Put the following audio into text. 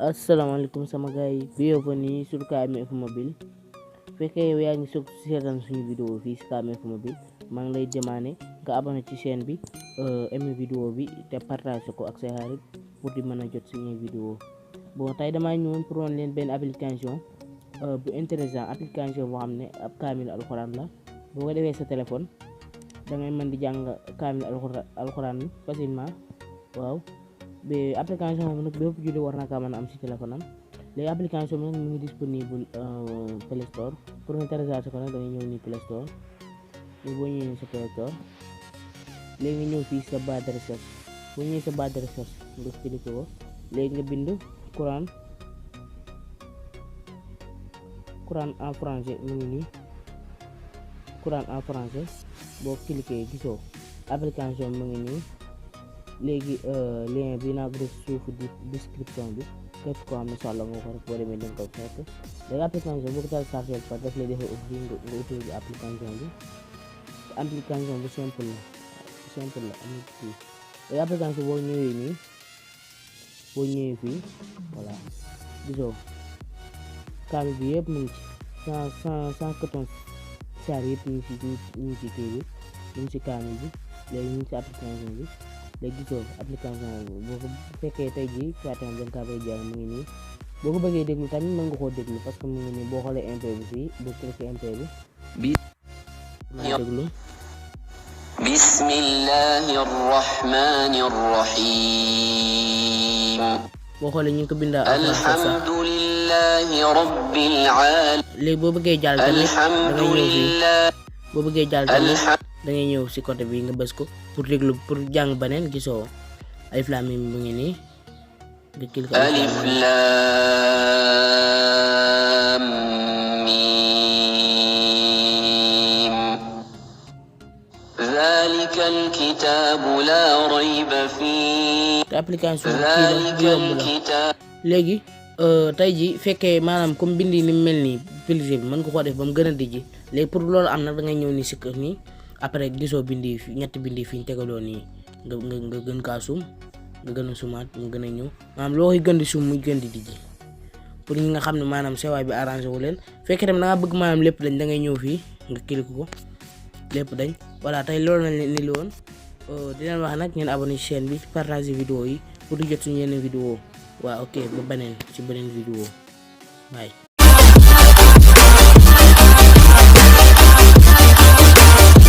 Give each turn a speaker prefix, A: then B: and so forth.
A: Assalamualaikum sama gaay bienvenue sur KMF Mobile fekkee yow yaa ngi soog seetaan suñu vidéo fii si KMF Mobile maa ngi lay demandé nga abonné ci chaîne bi aimé vidéo bi te partage ko ak say xarit pour di mën a jot suñuy vidéo bon tey damaa ñëwoon pour woon leen benn application bu intéressant application boo xam ne ab kaamil alxuraan la boo ko defee sa téléphone da ngay mën di jàng kaamil alxuraan facilement waaw be application bi nag bépp julli war na kaa mën a am ci téléphone am léegi application bi nag mu ngi disponible Play Store pour nga télécharger ko nag da ngay ñëw ni Play Store léegi boo ñëwee sa Play Store léegi nga ñëw fii sa barre de recherche boo ñëwee sa barre de recherche nga cliquer ko léegi nga bind Coran en français mu ngi nii Coran en français boo cliquer gisoo application mu ngi nii léegi lien bi naa ko def suufu description bi képp koo xam ne soxla nga ko rek boo demee di nga ko fekk léegi application boo ko téléchargé par daf lay defee ubbi nga utiliser application bu simple la amul kii léegi application boo ñëwee fii voilà gisoo kaamil bi yëpp mu ngi ci 114 saar yëpp ñu ngi ci kii bi ñu ngi ci kaamil bi léegi ñu ngi ci application bi léegi gisoo application boo ko fekkee tey jii caatam dañ kaa bay jaay mu ngi nii boo ko bëggee déglu tamit mën nga koo déglu parce que mu ngi nii boo xoolee MP bi fii boo cliquer MP bi déglu
B: bismillahir rahmanir rahim
A: boo xoolee ñu ngi ko bindaa
B: alhamdulillahi rabbil alamin
A: léegi boo bëggee jàll tamit da ngay ñëw ci côté bi nga bës ko pour déglu pour jàng beneen gisoo alif lam mim mu ngi nii nga cliquer
B: alif lam mim zalikal kitabu la rayba fihi
A: te application léegi tey ji fekkee maanaam comme bindi ni mel nii publicité bi mën nga koo def ba mu gën a dijji léegi pour loolu am nag da ngay ñëw ni si kër nii après gisoo bindi ñetti bindi fi ñu tegaloo nii nga gën kaa suum nga gën a suumaat mu gën a ñëw maanaam loo koy gën di suum muy gën di dijji pour ñi nga xam ne maanaam sewaay bi arrangé wu leen fekkee tam da nga bëgg maanaam lépp dañ da ngay ñëw fii nga cliquer ko lépp dañ voilà tey loolu nañ leen ni woon di leen wax nag ngeen abonné ci chaîne bi partager vidéo yi pour di jot suñu yeneen vidéo waaw ok ba beneen ci beneen vidéo bye